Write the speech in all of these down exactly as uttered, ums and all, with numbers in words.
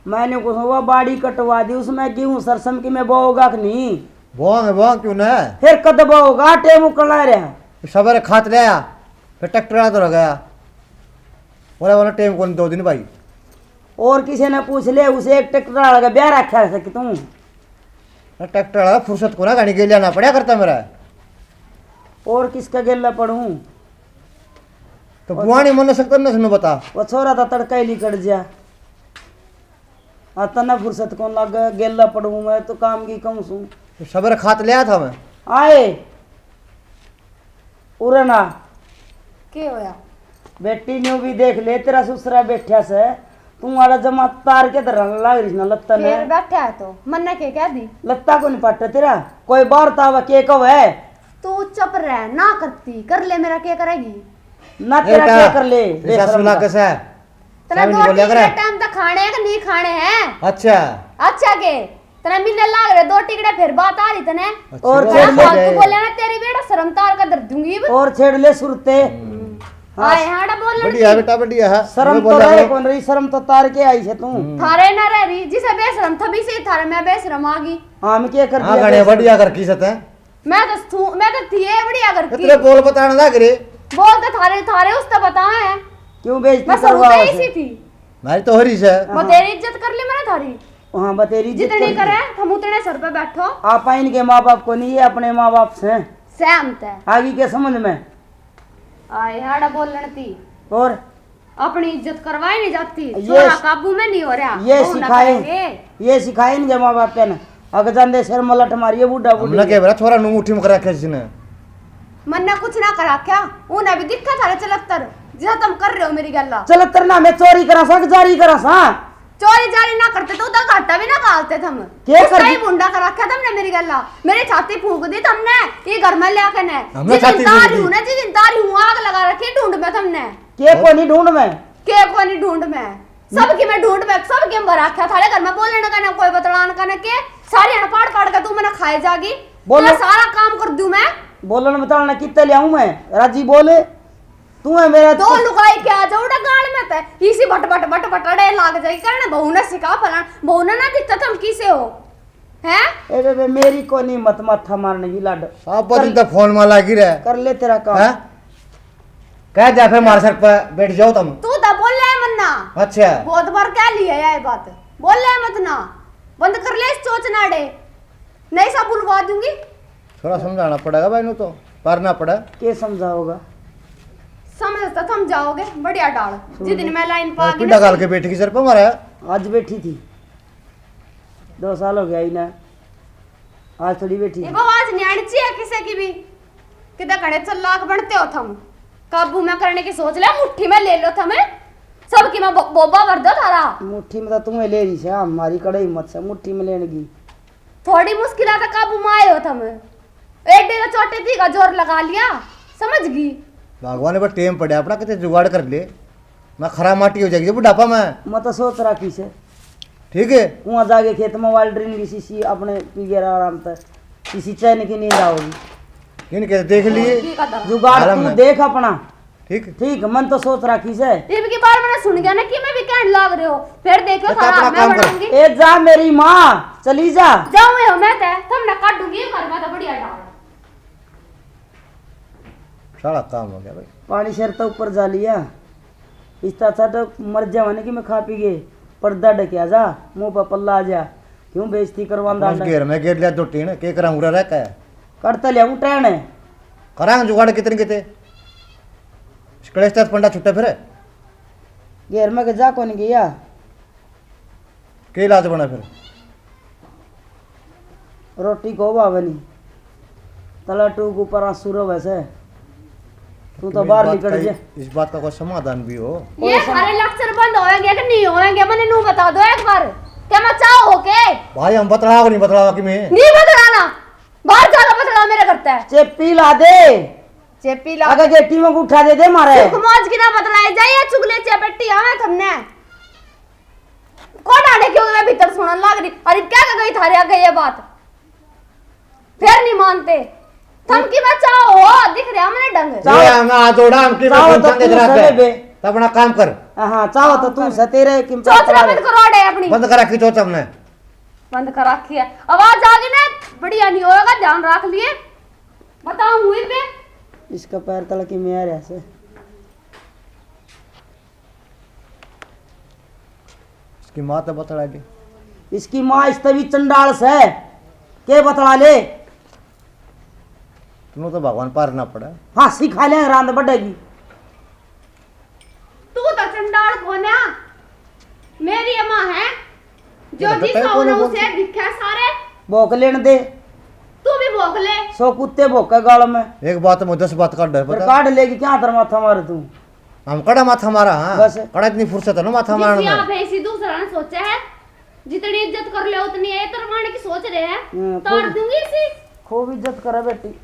मैंने कुछ हुआ, बाड़ी कटवा दी, उसमें गेहूं सरसम की मैं बोगा कि नहीं? बोआंगे, बोआंगे, क्यों ना? फिर कद बोगा? टेम उकला रहा। सवेरे खात ले आ, फिर ट्रैक्टर वाला तो रह गया। बोला, बोला, टेम कौन दो दिन भाई? और किसी ने पूछ ले, उसे एक ट्रैक्टर वाला का ब्याह रखा है कि तू? ट्रैक्टर वाला फुर्सत को ना, गाड़ी गेलिया ना पड़ा करता मेरा। और किसका गेला पड़ूं? तो और पुआनी मन सकता ना सुनो बता। वो छोरा था तड़का ही लिकड़ जा। आ तन्ने फुर्सत कौन लागे, गेला पड़ूं मैं तो काम की कहूं सूं। तो सबर खात लिया था मैं। आए। उरे ना। के होया? बेटी न्यू भी देख ले, तेरा सुसरा बैठा से, तू आला जमा तार के धरन लाग रही ना लत्ता ने। फिर बैठा है तो मन्ने के कह दी? लत्ता को नहीं पाटे तेरा, कोई बाहर तावा के कवे? तू चुप रह, ना करती, कर ले मेरा, के करेगी? ना तेरा बेटा, क्या कर ले, ये बेशरम सासू ना का। कैसा है? तने सामने दो बोलिया टिकड़े करे। टाइम तक खाने हैं कि नहीं खाने हैं? अच्छा। अच्छा के? तने मिलने लाग रहे दो टिकड़े, फिर बात आ रही तने। अच्छी और बात छेड़ ले। फालतू बोले ना, तेरी बेटा शर्म तार का धर दूंगी अब। और छेड़ ले सुरते। हम्म। हाँ, हाँ, बेटा बोल बढ़िया लड़की। बेटा, बढ़िया है। शर्म मैं तो बोला रहे करो। कौन रही, शर्म तो तार के आई से तू। हम्म। थारे ना रह रही, जिसे बेशरम थबी से थारे मैं बेशरम आ गई। हाँ, मैं क्या कर हाँ, दिया गणे बेशरम? बढ़िया कर की सत है। मैं तो थू, मैं तो थी ये बढ़िया घर की। तेरे बोल बताने लग रे। बोल तो थारे, थारे उस तो बता है। क्यों बेइज्जती मैं शुरू करवा से ही उसे? थी। मारी तो हो रही से। मैं तेरी इज्जत कर ली मैंने थारी। हाँ, बस तेरी इज्जत जितनी कर ली। करे, हम उतने सर पे बैठो। आप इनके माँ बाप को नहीं, ये अपने माँ बाप से। सहमत है। आगे के समझ में? आए हाड़ा बोलण ती। और? अपनी इज्जत करवाई नहीं जाती, ये छोरा स-, काबू में नहीं हो रहा, ये बहू ना सिखाए, करेंगे। ये सिखाए इनके माँ बाप ने। अग जांदे सिर में लठ मारिए बूढ़ा बूढ़ी हमने ने। के बेरा छोरा नू मुट्ठी में कर रखे जिसने। मन्ने कुछ ना कर रखा, उन्हें भी दिखा थारे चलत्तर, जैसा तुम कर रहे हो मेरी गल्ला। चलत्तर ना, मैं चोरी करा सा, जारी करा सा। चोरी जारी ना करते तो उधर घाटा भी ना घालते थम। के कुछ कर सही दी? भुंडा कर रखा थमने मेरी गल्ला। मेरी छाती फूंक दी थमने, ये घर में ले आके ने। हमने जिस दिन छाती फूंक तारी दी। हूँ ना, जिस दिन तारी हूँ, आग लगा रखी ढूंढ में थमने। के कोनी ढूंढ में? के कोनी ढूंढ में? सबकी मैं ढूंढ में, सबकी मैं भर रखा थारे घर में, बोलने का ना कोई बतलान का ना के, सारी हण पाड़ पाड़ के तू मैंने खाए जागी। बोलो। तेरा सारा काम कर दूं मैं। बोलन बताना कितने ले आऊं मैं? राजी बोल। तू है मेरा दो लुगाई के आ जाओ उड़ा गाल में ते, इसी भट भट भट भट अड़े लाग जाएगी करने, बहू ने सिखा फलान, बहू ने ना दिखता थम किसे हो, हैं? ए बे, बे, मेरी कोनी मत माथा मारने की लाड। साहब कर, दिन तो फोन में लागी रहे। कर ले तेरा काम। हैं? कह जा फिर मार सर पे बैठ जाओ तुम। तू तो बोल ले मन्ना। अच्छा। बहुत बार कह लिया ये बात, बोल ले मत ना, बंद कर ले इस चोच नाड़े, नहीं सब बुलवा दूंगी। थोड़ा समझाना पड़ेगा भाई, नु तो पारना पड़ा। के समझाओगा? समझ तो थम जाओगे, बढ़िया डाल। सुन जिस दिन ले। मैं लाइन पा आज गई पिंडा ना गाल के बैठ गई सर पे हमारा। आज बैठी थी, दो साल हो गया ही ना, आज थोड़ी बैठी ये थी। आवाज नहीं आनी चाहिए किसी की भी। कितना घणे चालाक बनते हो थम, काबू में करने की सोच ले, मुट्ठी में ले लो थम, सबकी मैं बो-, बोबा भर दो थारा। मुट्ठी में तो तुम्हें ले रही से, हमारी कड़े हिम्मत से मुट्ठी में लेने की। थोड़ी मुश्किल तो काबू में आए हो थम, एडे तो चोटे थी का जोर लगा लिया, समझ गई। भगवान पर टेम पड़ा अपना, कितने जुगाड़ कर ले, मैं खरा माटी हो जाएगी बुढ़ापा में। मैं तो सोच रखी से। ठीक है। वहाँ जाके खेत में वाल्ड्रिन की शीशी अपने पी के आराम से, किसी चैन की नींद आओगी। इनके देख लिए। जुगाड़ आराम तू में। देख अपना। ठीक। ठीक, मन तो सोच रखी से। इब की बार मैंने सुन गया ना कि मैं भी कहने लाग रहे हो, फिर देखो तो थारा अपना हाथ में काम कर। बनाऊंगी। ए जा मेरी माँ, चली जा। जाऊँ हो मैं ते, तुम ना काटूंगी घर में तो बढ़िया डाल। सारा काम हो गया भाई। पानी सिर तो ऊपर जा लिया, इससे अच्छा तो मर जावा ना कि मैं खा पी के पर्दा ढकिया जा, मुंह पर पल्ला आ जा, क्यों बेइज्जती करवांदा बस अंडा? घेर में घेर लिया दो टीन, के करा उरा रह के? करता लिया उठा ने। करा जुगाड़ कितने किते? इस कलेश तक पंडा छुट्टे फिर। घेर में के जा कौन गया? के इलाज बना फिर? रोटी को भावे नहीं, तला टूक ऊपर आंसू रोवे से। तू तो तुम इस बाहर बात निकल का, जे। इस बात का कोई समाधान भी हो? ये कोई सम- सारे लेक्चर बंद होएंगे कि नहीं होएंगे, मैंने नू बता दो एक बार। क्या मैं चाहो हो के? भाई, हम बतलाओ नहीं, बतलाओ कि मैं नहीं बतलाना, बाहर जाकर बतलाओ मेरे घर ते। चेपी ला दे। चेपी ला। अगर गेटी में उठा दे दे मारे। सुख मौज की ना बतलाए जाए, चुगले चेपटी आवे थमने। कौन आने क्यों मैं भीतर सुनन लाग रही? अरे क्या कर गई थारे आगे ये बात? फिर नहीं मानते। थम की बचाओ हो, दिख रहा मैंने ढंग। ये हम हाथ जोड़ा, हम की चाहो बचाओ तो संगे तू रख सहे बे। तो अपना काम कर। हाँ, चाहो तो तू से तेरे की चोचला बंद करो अड़े अपनी। बंद कर रखी चोच हमने। बंद कर रखी है। आवाज आ गई ना, बढ़िया नहीं होएगा, ध्यान रख लिए। बताऊं हुई पे। इसका पैर तले की मैं आ रहा से। इसकी माँ तो बतला दे। इसकी माँ इससे भी चंडाल से। के बतला ले? तुमने तो भगवान पार ना पड़ा। फांसी खा ले, रांद बढ़ेगी। तू तो चंडाल कोन्या, मेरी अम्मा है, जो ये तो जिस तय होने कोने उसे बोलती। दिखे सारे। भोंक लेने दे। तू भी भोंक ले। सौ कुत्ते भोंके गाल में। एक बात में दस बात काट डर फिर पता। काट लेगी क्या तेरा माथा मारे तू? हम कड़ा माथा मारा, हाँ? बस। कड़ा इतनी फुर्सत है ना माथा जिस मारने में। यहाँ पे इसी दूसरा ने सोचा है, जितनी इज्जत कर ले उतनी है, तेरे मारने की सोच रहे हैं। हम्म, तार खूब, दूंगी इसी। खूब इज्जत करे बेटी।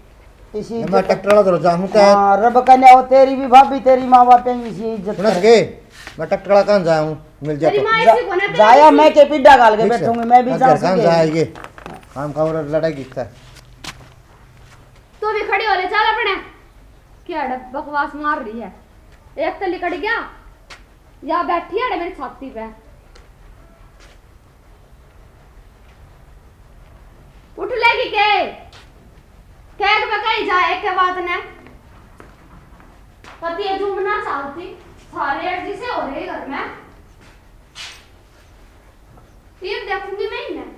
इसी मैं इज्जत ट्रैक्टर वाला धोरै जाऊं क्या? हाँ, रब कन्या हो, तेरी भी भाभी, तेरी माँ बाप की इसी इज्जत सुनत करे। के? मैं ट्रैक्टर वाला कहाँ जाऊं? मिल जा तेरी तो। माँ जा-, इसी को ना तेरी जाया इसी। मैं के पिड्डा गाल के ठीक है। बैठूंगी, मैं भी मैं जाऊं घर कहाँ सीधे। जाएगी? काम का और लड़ाई की था। तू भी खड़ी हो ले, चल अपने। क्या अड़े बकवास मार रही है? एक तो लिकड़ गया, या बैठी है अड़े मेरी छाती पे। उठ लेगी के? कैग पे कहीं जाए के बात ने? पति ये जूम ना चालती, सारे अर्जी से हो रही घर में। ये देखूंगी मैं इन्हें,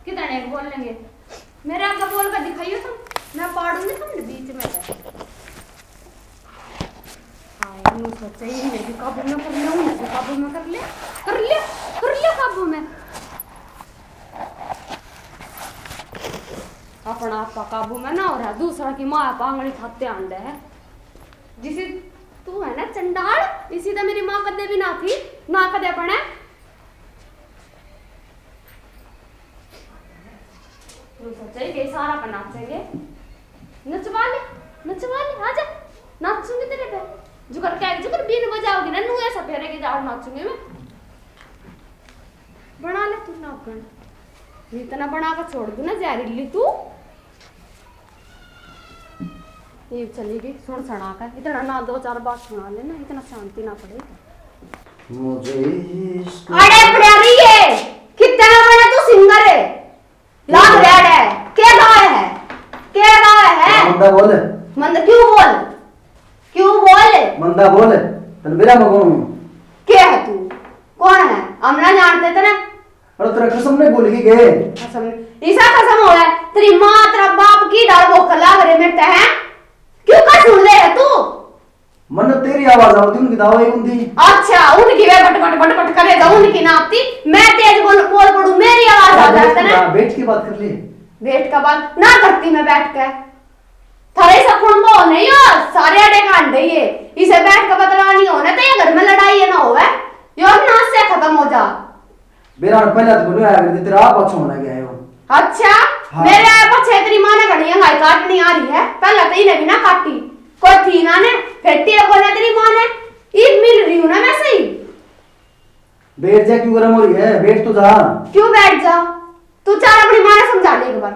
कितने बोल लेंगे। मेरे आगे बोल कर दिखाइयो तुम, मैं पाड़ूंगी तुमने बीच में से। हाय, यूं सोचे ही नहीं काबू में कर ले, उन्हें भी काबू में कर ले, कर ले, कर ले काबू में। अपना आपा काबू में ना हो रहा, दूसरा की माँ पांगली खाते आंडे है। जिसे तू है ना चंडाल, इसी तो मेरी माँ कदे भी ना थी, ना कदे बने। तू सोचे के सारा पर नाचेंगे, नचवा ले, नचवा ले, आजा, नाचूंगी तेरे पे। जुकर कह, जुकर बीन बजाओगी ना, नू ऐसा फेरेगी जाओ नाचूंगी मैं। बना ले तू नागण, इतना बना के छोड़ दूं ना जहरीली तू। ये चली गई सुन सुना कर, इतना ना दो चार बात सुना लेना, इतना शांति ना पड़ेगी। मुझे इश्क अरे प्यारी है, कितना बड़ा तू सिंगर है, लाग रहा है, के गाय है, के गाय है? मंदा बोल। मंदा क्यों बोल, क्यों बोल? मंदा बोल, तन बेरा में कौन हूँ? के है तू, कौन है? हम ना जानते थे ना। अरे तेरा कसम नहीं बोल के गए। कसम नहीं। इसा कसम हो है, तेरी माँ, तेरा बाप की डाल भूख लाग रहे मेरे ते हैं? क्यों का सुन ले है तू? मन तेरी आवाज आवती, उनकी दावा ही उनकी। अच्छा, उनकी way but, but, but, but करे जा, उनकी ना आती। मैं तेज बोल, बोल पड़ू, मेरी आवाज आ अरे जाती ना। बैठ के बात कर ले। बैठ का बात ना करती मैं बैठ के। थारे से कुण बो नहीं हो, सारे अड़े कांडे ये। इसे बैठ के बतला नहीं हो ना, तो ये घर में लड़ाई ये ना होवे। यो नाश से खत्म हो जा। बेरा पहले तो बोलो यार, तेरा आप अच्छा होना गया है वो। अच्छा, हाँ। मेरे आप अच्छे, तेरी माँ ने घड़ी अंगाई काटनी आ रही है, पहले तो इन्हें भी ना काटी। कोई थी ना ने, फेटी है कोने तेरी माँ ने, ईद मिल रही हूँ ना मैं सही। बैठ जा, क्यों गरम हो रही है? बैठ तो जा। क्यों बैठ जा? तू चल अपनी माँ ने समझा ले एक बार।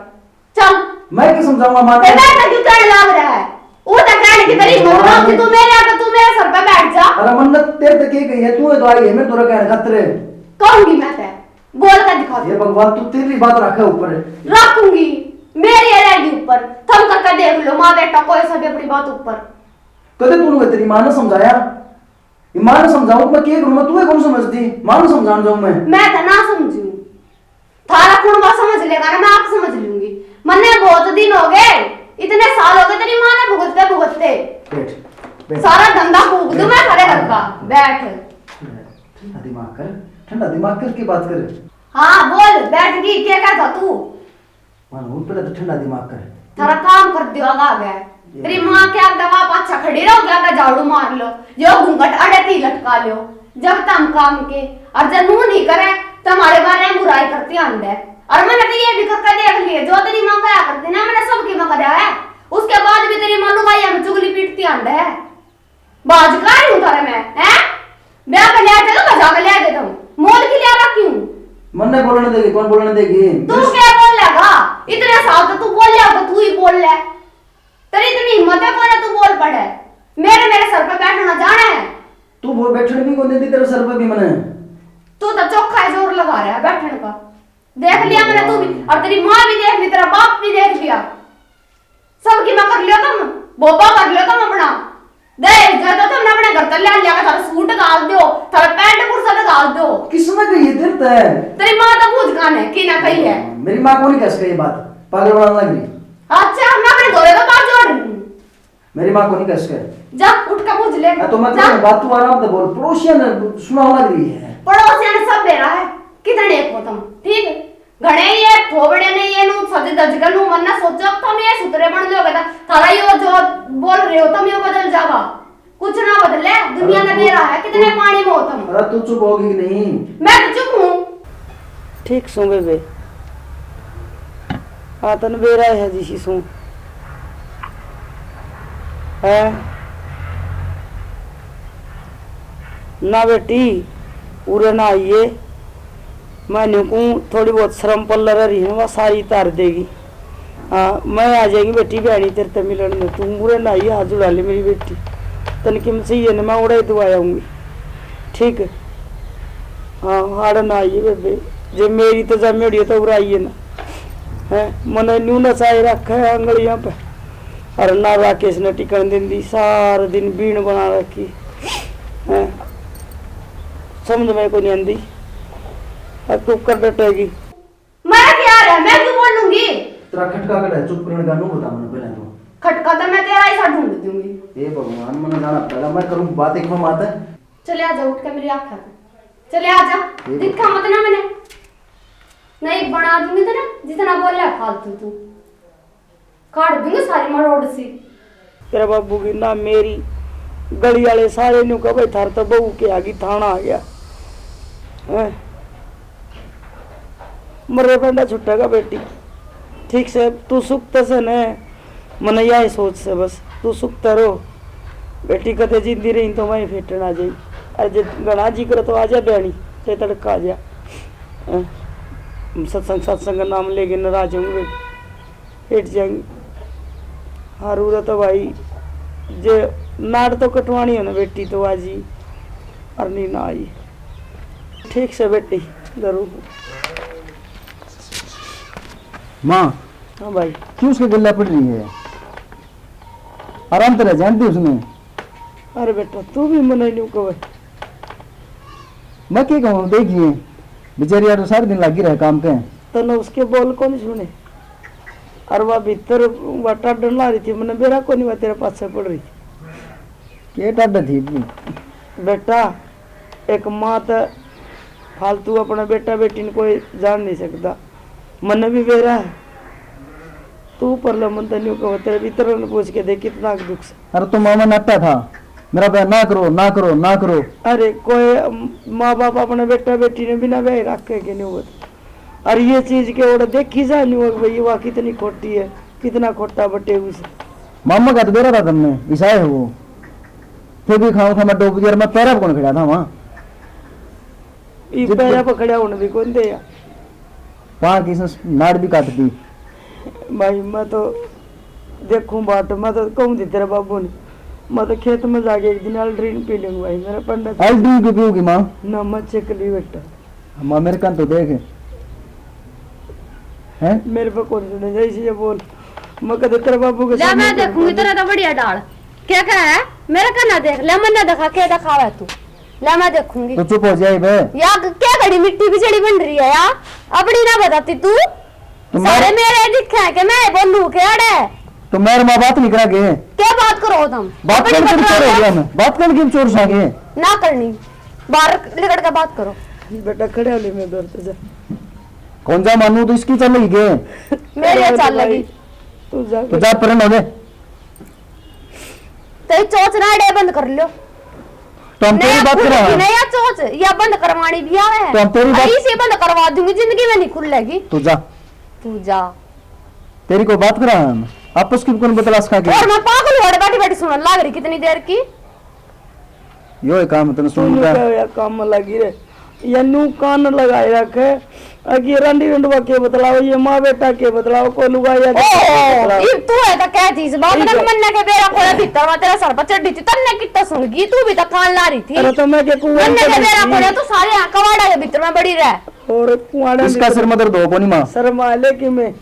चल। मैं क्यों समझाऊंगा माँ ए, ने? मैं तो क्यों कहने लाग रहा है? वो तो कहने की तेरी हिम्मत ना होती, तू मेरे आगे, तू मेरे सर पे बैठ जा। अरे मन्नत तेरे तक के गई है, तू है तो आई है मेरे तोरा कहने खातिर। कहूंगी मैं ते। बोल के दिखा दे। हे भगवान, तू तेरी बात रखे ऊपर। रखूंगी। मेरी रहेगी ऊपर। थम करके देख लो, माँ बेटा कोई सा भी अपनी बात ऊपर। कदे तूने तेरी माँ ने समझाया? ये माँ ने समझाऊं मैं, के करूं मैं, तू ही कौन समझती? माँ ने समझान जाऊं मैं? मैं तो ना समझू। थारा कुणबा समझ लेगा ना, मैं आप समझ लूंगी। मन्ने बहुत दिन हो गए, इतने साल हो गए तेरी माँ ने भुगतते भुगतते। बैठ, बैठ। सारा धंधा फूक दूं मैं थारे घर का। बैठ। ठंडा दिमाग कर, ठंडा दिमाग कर की बात कर। हाँ बोल, बैठ गई, क्या करता तू? मानो, पहले तो ठंडा दिमाग कर। थारा काम कर दियो, आगा आ गया। ये तेरी माँ के आगे दवा पाछा खड़ी रहोगे, आगे झाड़ू मार लो, यो घूंघट अड़े ती लटका लो। जब तम काम के, और जब नू नहीं करे, तो हमारे बारे में बुराई करती आंदे। और मैंने तो ये भी करके देख लिए, जो तेरी माँ कहा करती ना, मैंने सबकी माँ कहा है। उसके बाद भी तेरी माँ लुगाइया में चुगली पीटती आंदे है। बाज का रही हूँ थारे मैं, हैं? ब्याह के लिया दे दो, भजा के लिया दे दो। मोल की लिया रखी हूँ। मन्ने बोलने देगी, कौन बोलने देगी? तू क्या बोल लेगा? इतने साल तो तू बोल ले, तो तू ही बोल ले। तेरी इतनी हिम्मत है, कौन है तू बोल पड़े? मेरे, मेरे सर पे बैठना जाना है। तू वो बैठण भी कोनी देती तेरे सर पे भी मने। तू तो चोखा ही जोर लगा रहा है बैठण का। देख लिया मैंने तू भी, और तेरी माँ भी देख ली, तेरा बाप भी देख लिया। सबकी मैं कर लियो तुम, बोबा कर लियो तुम अपना। दहेज दे दो तुमने अपने घर तक ले लिया, थारा सूट घाल दो, थारा पैंट कुर्ता तो घाल दो। किसने कही है तेरे ते? तेरी माँ तो बूझ कान है, की ना कही है। मेरी माँ को नहीं कह सके ये बात, पागल बनाने लग रही। अच्छा, मैं अपने घोड़े का बात जोड़ रही हूँ। मेरी माँ को नहीं कह सके। जा, उठ के बूझ ले। हाँ, तो मैं जा। करूँ बात, तू आराम से बोल, पड़ोसियां ने सुनाव लग रही है। पड़ोसियां ने सब बेरा है, कितने एक हो तुम, ठीक? घणे ये थोबड़े ने ये नू सज धज के नू मन्ना सोचो, तुम ये सुतरे बन लोगे तो थारा यो जो बोल रहे हो तुम यो बदल जावा। कुछ ना बदले, दुनिया अरे ना तू, बेरा है, कितने तू, पानी में हो तुम। अरे तू चुप होगी कि नहीं? मैं तो चुप हूँ। ठीक सूं बेबे, आ तन बेरा है जिसी सूं। है ना बेटी, उरे ना आइए। मैं न्यू कहूँ, थोड़ी बहुत शर्म पल्लर रही है, वह सारी तार देगी। हाँ, मैं आ जाएगी बेटी, बहनी तेरे ते मिलन में। तू उरे ना आइए, हाथ जुड़ा ले मेरी बेटी। तन किम चाहिए ना, मैं उड़े दुआ आऊंगी। ठीक है। हाँ, हाड़ ना आइए बेबे, जे मेरी तो जमेड़ी है तो उरे आइए ना। हैं, मने न्यू नचाए रखा है आंगलियां पे। और ना राकेश ने टिकन देंदी, सारा दिन बीण बना रखी है। समझ में कोई नहीं आंदी। अब तू कर डटेगी। मैं क्या है, मैं क्यों बोलूंगी? तेरा खटका कड़ा है, चुप करने का नू बता मैंने पहले तो। खटका तो मैं तेरा ही सा ढूंढ दूंगी। हे भगवान, मैंने जाना पड़ेगा, मैं करूँ बात एक में माता। चले आ जा, उठ के मेरी आँख है। चले आ जा, ठीक है। दिखा मत ना मैंने। नहीं बना दूंगी तो ना, जितना बोला है फालतू तू। काट दूंगी सारी मरोड़ सी। तेरे बाबू की ना मेरी, गली वाले सारे न्यू कह, "भाई थार तो बहू के आगी, थाना आ गया।" हैं? मरे पेंडा छुटेगा बेटी। ठीक से तू सुख से ने, मने यही सोच से बस, तू सुख रो बेटी, कदे जिंदी रही तो वहीं फेटन आ जाई। अरे जे घना जिक्र तो आ जा बहनी, ते तड़का आ जा। हैं? सत्संग, सत्संग का नाम लेके नाराज होंगे। हट जाएंगे। हाँ, रूरा तो भाई, जे नाड़ तो कटवानी हो ना बेटी, तो आजी, और नहीं ना आई। ठीक से बेटी, धरू। माँ। हाँ भाई। क्यों उसके गला पड़ रही है? आराम तो रह जानती उसने। अरे बेटा, तू भी मना नहीं कहे। मैं क्या कहूँ, देखिए, बेचारी यार सारे दिन लगी रहे काम के। तने उसके बोल कौन सुने? अरे वह भीतर वह टाडन ला रही थी, मैंने बेरा कोनी, वह तेरे पाछे पड़ रही थी। के टाडे थी? बेटा, एक माँ तो फालतू अपना बेटा बेटी ने कोई जान नहीं सकता। मन्ने भी बेरा है। तू पर ले, मन तो न्यू कहो, तेरे भीतर ने पूछ के देख कितना दुख से। अरे तो मामा नट्टा था, मेरा बे-, ना करो, ना करो, ना करो। अरे कोई, अम, माँ बाप अपने बेटा बेटी ने बिना ब्याह रखे के नहीं होता। और ये चीज के ओर देखी जा नहीं हो भाई, वाह कितनी खोटी है, कितना खोटा बटेऊ से। मामा का तो बेरा था तुमने, ईसाई है वो। फिर भी खाऊं था मैं डूब गया, मैं पैरा पे कौन खड़ा था वहाँ। ई जित- पैरा पे खड़ा होने भी कौन दे यार। वहाँ की इसने नाड़ भी काट दी। भाई मैं तो देखूं बाट, मैं तो कहूं थी तेरे बाबू ने, मैं तो खेत में जाके एक दिन एल्ड्रिन पी लूंगा भाई, मेरा पंडित। एल्ड्रिन क्यों पीऊंगी माँ? ना मैं चेक ली बेटा। माँ मेरे कान तो देख। हैं? मेरे पे कौन सुने जैसे ये बोल। मैं कदे तेरे बाबू के ले, सामने मैं कौन देखूंगी बोले। तेरा तो बढ़िया डाल। क्या कहा है? मेरे कान ना देख, ले मन्ने दिखा, क्या दिखावा है तू? ले मैं देखूंगी। तो चुप हो जाए बे। या क्या घड़ी मिट्टी बिजली बन रही है या? अपनी ना बताती तू। तो सारे मेरे दिखे हैं कि मैं बोलूं के अड़े। तो मेरे माँ बात नहीं करा के। क्या बात करो तुम? बात अपनी करके बतला चोर हो दो। गया मैं। बात करके चोर सा के। ना करनी। बाहर निकल के बात करो। बेटा खड़े हो ले, मैं डर तो जा। कौन जा मानू, तो इसकी चल रही के? मेरे अरे चल भाई, लगी। तू जा। तो जा, परन हो ले। तेरी चोच ना अड़े बंद कर लो। तो हम तेरी नया बात खुल करा। गई ना या चोच, या बंद करवानी भी आवे है। तो हम तेरी बात अरे इसे बंद करवा दूंगी, जिंदगी में नहीं खुलेगी। तू जा। तू जा। तेरी कोई बात करा हम? आपस की कौन बतलास खा के? और मैं पागल होड़ बैठी बैठी सुनन लाग रही कितनी देर की। यो एक काम तने सुन सुन का। का या काम में लगी रे। या नू कान लगाए रखे। अगे रंडी रंडवा के बतलाओ, ये माँ बेटा के बतलाओ, को लुगाई आगे के ओहो, बतलाओ। इब तू है तो कह थी इस बात ठीक ना, है। मन्ने के बेरा कोड़ा भीतर में तेरा सर पर चढ़ी थी, तन्ने कितना सुन गई, तू भी तो कान ला रही थी। अरे तो मैं के कुआं मन्ने के में बेरा थी। कोड़ा तो सारे यहाँ कवाड़ा के भीतर में बड़ी रह। और कुआड़ा इसका भीतर सिर में दर्द हो कोनी माँ। शर्मा ले कि मैं,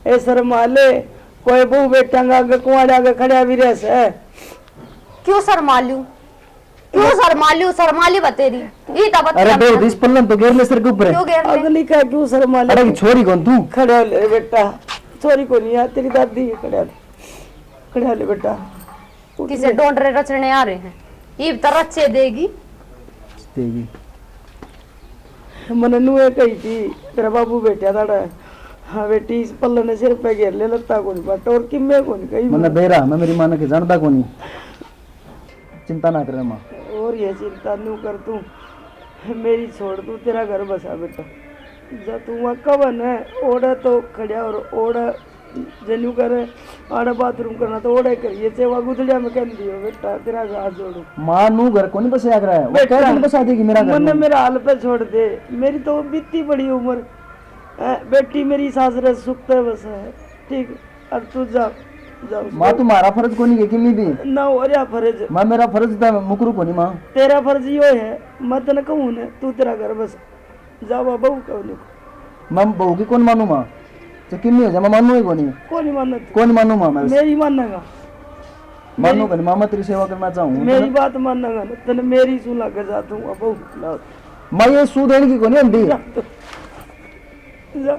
ए शर्मा ले, कोई बहू बेटा आगे कुआड़ा आगे खड़ा भी रह से। क्यों शर्मा लूं? क्यों शर्मा लूं? शर्मा ली बतेरी। ई ता बच्चा अरे दे दिस पल्लन तो गेर ले सिर के ऊपर। क्यों गेर ले? अगली का क्यों शर्मा ले? अरे छोरी कौन तू? खड़े हो ले बेटा, छोरी को नहीं यार, तेरी दादी है, खड़े हो ले, खड़े हो ले बेटा। किसे डोंडरे रचने आ रहे हैं, इब तो रचे देगी। देगी। मने नुए कही थी, तेरा बाबू बैठा था। हाँ बेटी, इस पल्ले ने सिर पे घेर ले, लत्ता को नहीं पट और किम्मे को नहीं कही। मन्ने बेरा, मैं मेरी माँ ने के जानता को नहीं। चिंता ना करे माँ। और ये चिंता नू कर तू, मेरी छोड़ तू, तेरा घर बसा बेटा। जा तू वहाँ कवन है, ओड़े तो खड़ा और ओड़े जन्यू करे, आड़े बाथरूम करना तो ओड़े करिए, सेवा गुदड़िया में कह दियो बेटा, तेरा हाथ जोड़ू। माँ नू घर को नहीं बसाया करा है, वो बेटा, कह दिन बसा देगी मेरा घर मन्ने में। मेरा हाल पे छोड़ दे, मेरी तो बीती बड़ी उम्र है, बेटी मेरी सासरे सुख पे बस है, ठीक। अब तू जा, जा उसको। माँ, तुम्हारा फर्ज कोनी है किमी भी। ना हो रहा फर्ज। माँ, मेरा फर्ज था, मुकरू कोनी माँ। तेरा फर्ज यो है, मैं तने कहूँ ना, तू तेरा घर बस। जा बाबा, वो कहूँ नहीं। मैं बहू की कौन मानू माँ? तो किमी हो जा, मैं मानू ही कोनी। कौन नहीं मानना तू? कौन मानू माँ मैं? मेरी मानेगा। मानू मेरी कोनी माँ, मैं तेरी सेवा करना चाहूँ। मेरी बात मानेगा ना, तने मेरी सुन लग जा तू बाबा। माँ, ये सू देने की कोनी आंदी। जा तू। जा।